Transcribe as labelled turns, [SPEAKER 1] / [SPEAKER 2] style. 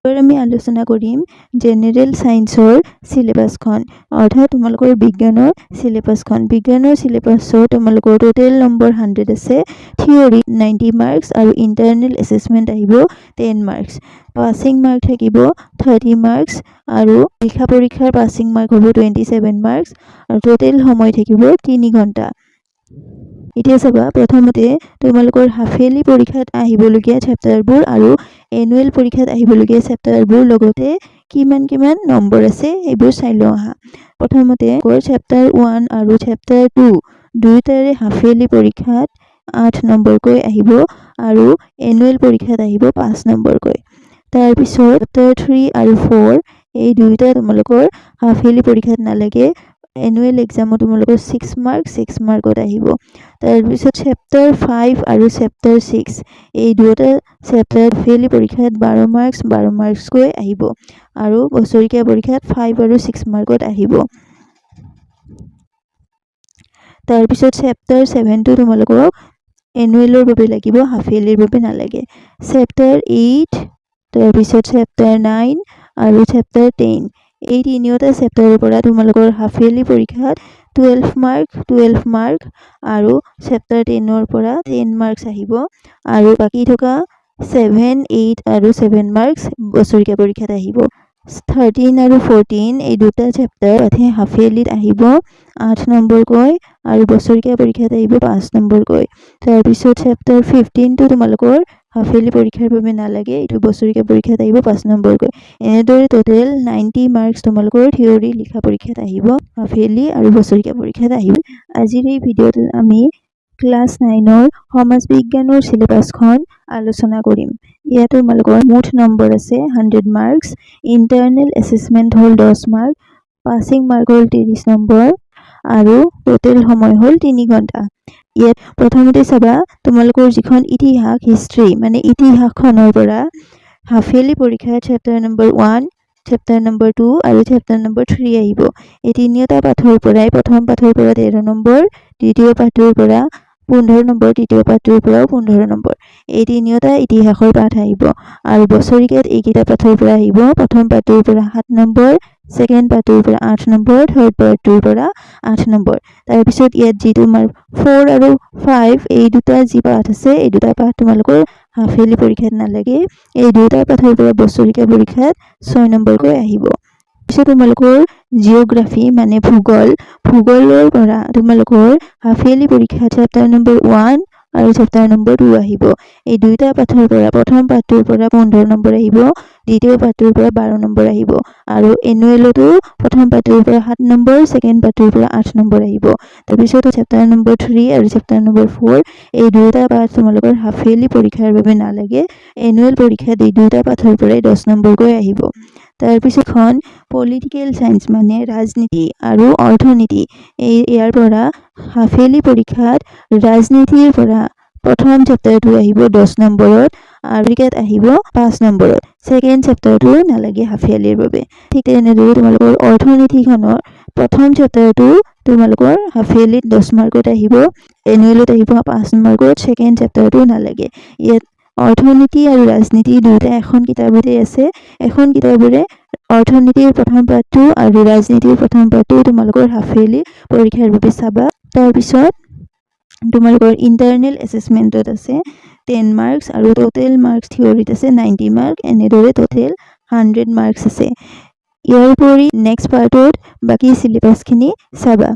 [SPEAKER 1] এইবাৰ আমি আলোচনা কৰিম জেনেৰেল ছায়েন্সৰ চিলেবাছখন, অৰ্থাৎ তোমালোকৰ বিজ্ঞানৰ চিলেবাছখন। বিজ্ঞানৰ চিলেবাছত তোমালোকৰ টোটেল নম্বৰ 100 আছে, থিয়ৰী 90 মাৰ্কছ আৰু ইণ্টাৰনেল এছেছমেণ্ট আহিব 10 মাৰ্কছ। পাছিং মাৰ্ক থাকিব 30 মাৰ্কছ আৰু লিখা পৰীক্ষাৰ পাছিং মাৰ্ক হ'ব 27 মাৰ্কছ আৰু টোটেল সময় থাকিব 3 ঘণ্টা। এতিয়া চাবা, প্ৰথমতে তোমালোকৰ হাফ ইয়াৰলি পৰীক্ষাত আহিবলগীয়া চেপ্টাৰবোৰ আৰু এনুৱেল পৰীক্ষাত আহিবলগীয়া চেপ্টাৰবোৰ, লগতে কিমান কিমান নম্বৰ আছে, সেইবোৰ চাই লওঁ আহা। প্ৰথমতে চেপ্টাৰ 1 আৰু চেপ্টাৰ 2 দুয়োটাৰে হাফ ইয়াৰলি পৰীক্ষাত 8 নম্বৰকৈ আহিব আৰু এনুৱেল পৰীক্ষাত আহিব 5 নম্বৰকৈ। তাৰপিছত চেপ্টাৰ 3 আৰু 4, এই দুয়োটা তোমালোকৰ হাফ ইয়াৰলি পৰীক্ষাত নালাগে, এনুৱেল এক্সামত তোমালোকৰ 6 মাৰ্ক, 6 মাৰ্কত আহিব। তাৰপিছত চেপ্টাৰ 5 আৰু চেপ্টাৰ 6, এই দুয়োটা চেপ্টাৰ হাফ ইয়াৰলি পৰীক্ষাত 12 মাৰ্কছ, 12 মাৰ্কছকৈ আহিব আৰু বছৰেকীয়া পৰীক্ষাত 5 আৰু 6 মাৰ্কত আহিব। তাৰপিছত চেপ্টাৰ 7টো তোমালোকক এনুৱেলৰ বাবে লাগিব, হাফ ইয়াৰলিৰ বাবে নালাগে। চেপ্টাৰ 8, তাৰপিছত চেপ্টাৰ 9 আৰু চেপ্টাৰ 10, এই তিনিওটা চেপ্টাৰৰ পৰা তোমালোকৰ হাফ ইয়াৰলি পৰীক্ষাত 12 মাৰ্ক, 12 মাৰ্ক আৰু চেপ্টাৰ 10ৰ পৰা 10 মাৰ্কছ আহিব আৰু বাকী থকা 7, 8 আৰু 7 মাৰ্কছ বছৰেকীয়া পৰীক্ষাত আহিব। 13 আৰু 14, এই দুটা চেপ্টাৰ হাফ ইয়াৰলিত আহিব 8 নম্বৰকৈ আৰু বছৰেকীয়া পৰীক্ষাত আহিব 5 নম্বৰকৈ। তাৰপিছত চেপ্টাৰ 15টো তোমালোকৰ হাফ ইয়াৰলি পৰীক্ষাৰ বাবে নালাগে, এইটো বছৰেকীয়া পৰীক্ষাত আহিব 5 নম্বৰকৈ। এনেদৰে টোটেল 90 মাৰ্কছ তোমালোকৰ থিয়ৰী লিখা পৰীক্ষাত আহিব, হাফ ইয়াৰলি আৰু বছৰেকীয়া পৰীক্ষাত আহিব। আজিৰ এই ভিডিঅ'টোত আমি ক্লাছ 9ৰ সমাজ বিজ্ঞানৰ চিলেবাছখন আলোচনা কৰিম। ইয়াত তোমালোকৰ মুঠ নম্বৰ আছে 100 মাৰ্কছ, ইণ্টাৰনেল এছেছমেণ্ট হ'ল 10 মাৰ্ক, পাছিং মাৰ্ক হ'ল 30 নম্বৰ আৰু টোটেল সময় হ'ল 3 ঘণ্টা। ইয়াত প্ৰথমতে চাবা, তোমালোকৰ যিখন ইতিহাস, হিষ্ট্ৰী, মানে ইতিহাসখনৰ পৰা হাফ ইয়াৰলি পৰীক্ষাত chapter number 1, chapter number 2 আৰু চেপ্টাৰ নম্বৰ 3 আহিব। এই তিনিওটা পাঠৰ পৰাই প্ৰথম পাঠৰ পৰা 13 নম্বৰ, দ্বিতীয় পাঠটোৰ পৰা 15 নম্বৰ, তৃতীয় পাঠটোৰ পৰাও 15 নম্বৰ, এই তিনিওটা ইতিহাসৰ পাঠ আহিব। আৰু বছৰেকীয়াত এইকেইটা পাঠৰ পৰা আহিব, প্ৰথম পাঠটোৰ পৰা 7 নম্বৰ, ছেকেণ্ড পাৰ্টটোৰ পৰা 8 নম্বৰ, থাৰ্ড পাৰ্টটোৰ পৰা 8 নম্বৰ। তাৰপিছত ইয়াত যি তোমাৰ 4 আৰু 5, এই দুটা যি পাঠ আছে, এই দুটা পাঠ তোমালোকৰ হাফ ইয়াৰলি পৰীক্ষাত নালাগে। এই দুটা পাঠৰ পৰা বছৰেকীয়া পৰীক্ষাত 6 নম্বৰকৈ আহিব। পিছত তোমালোকৰ জিঅ'গ্ৰাফী মানে ভূগোল, ভূগোলৰ পৰা তোমালোকৰ হাফ ইয়াৰলি পৰীক্ষাত চেপ্টাৰ নম্বৰ 1 আৰু চেপ্টাৰ নম্বৰ 2 আহিব। এই দুয়োটা পাঠৰ পৰা প্ৰথম পাঠটোৰ পৰা 15 নম্বৰ আহিব, দ্বিতীয় পাঠটোৰ পৰা 12 নম্বৰ আহিব আৰু এনুৱেলতো প্ৰথম পাঠটোৰ পৰা 7 নম্বৰ, ছেকেণ্ড পাঠটোৰ পৰা 8 নম্বৰ আহিব। তাৰপিছত চেপ্টাৰ নম্বৰ 3 আৰু চেপ্টাৰ নম্বৰ 4, এই দুয়োটা পাঠ তোমালোকৰ হাফ ইয়াৰলি পৰীক্ষাৰ বাবে নালাগে। এনুৱেল পৰীক্ষাত এই দুয়োটা পাঠৰ পৰাই 10 নম্বৰকৈ আহিব। তাৰপিছতখন পলিটিকেল চায়েন্স মানে ৰাজনীতি আৰু অৰ্থনীতি, এই ইয়াৰ পৰা হাফ ইয়াৰলি পৰীক্ষাত ৰাজনীতিৰ পৰা প্ৰথম চেপ্টাৰটো আহিব 10 নম্বৰত আৰু ইয়াত আহিব 5 নম্বৰত। ছেকেণ্ড চেপ্টাৰটো নালাগে হাফ ইয়াৰলিৰ বাবে। ঠিক তেনেদৰে তোমালোকৰ অৰ্থনীতিখনৰ প্ৰথম চেপ্টাৰটো তোমালোকৰ হাফ ইয়াৰলিত 10 মাৰ্কত আহিব, এনুৱেলত আহিব 5 মাৰ্কত। ছেকেণ্ড চেপ্টাৰটো নালাগে। ইয়াত অৰ্থনীতি আৰু ৰাজনীতি দুয়োটা এখন কিতাপতে আছে। এখন কিতাপৰে অৰ্থনীতিৰ প্ৰথম পাঠটো আৰু ৰাজনীতিৰ প্ৰথম পাঠটো তোমালোকৰ হাফ ইয়াৰলি পৰীক্ষাৰ বাবে চাবা। তাৰপিছত তোমালোকৰ ইণ্টাৰনেল এছেছমেণ্টত আছে 10 মাৰ্কছ আৰু টোটেল মাৰ্কছ থিয়ৰিত আছে 90 মাৰ্ক। এনেদৰে টোটেল 100 মাৰ্কছ আছে। ইয়াৰ উপৰি নেক্সট পাৰ্টত বাকী চিলেবাছখিনি চাবা।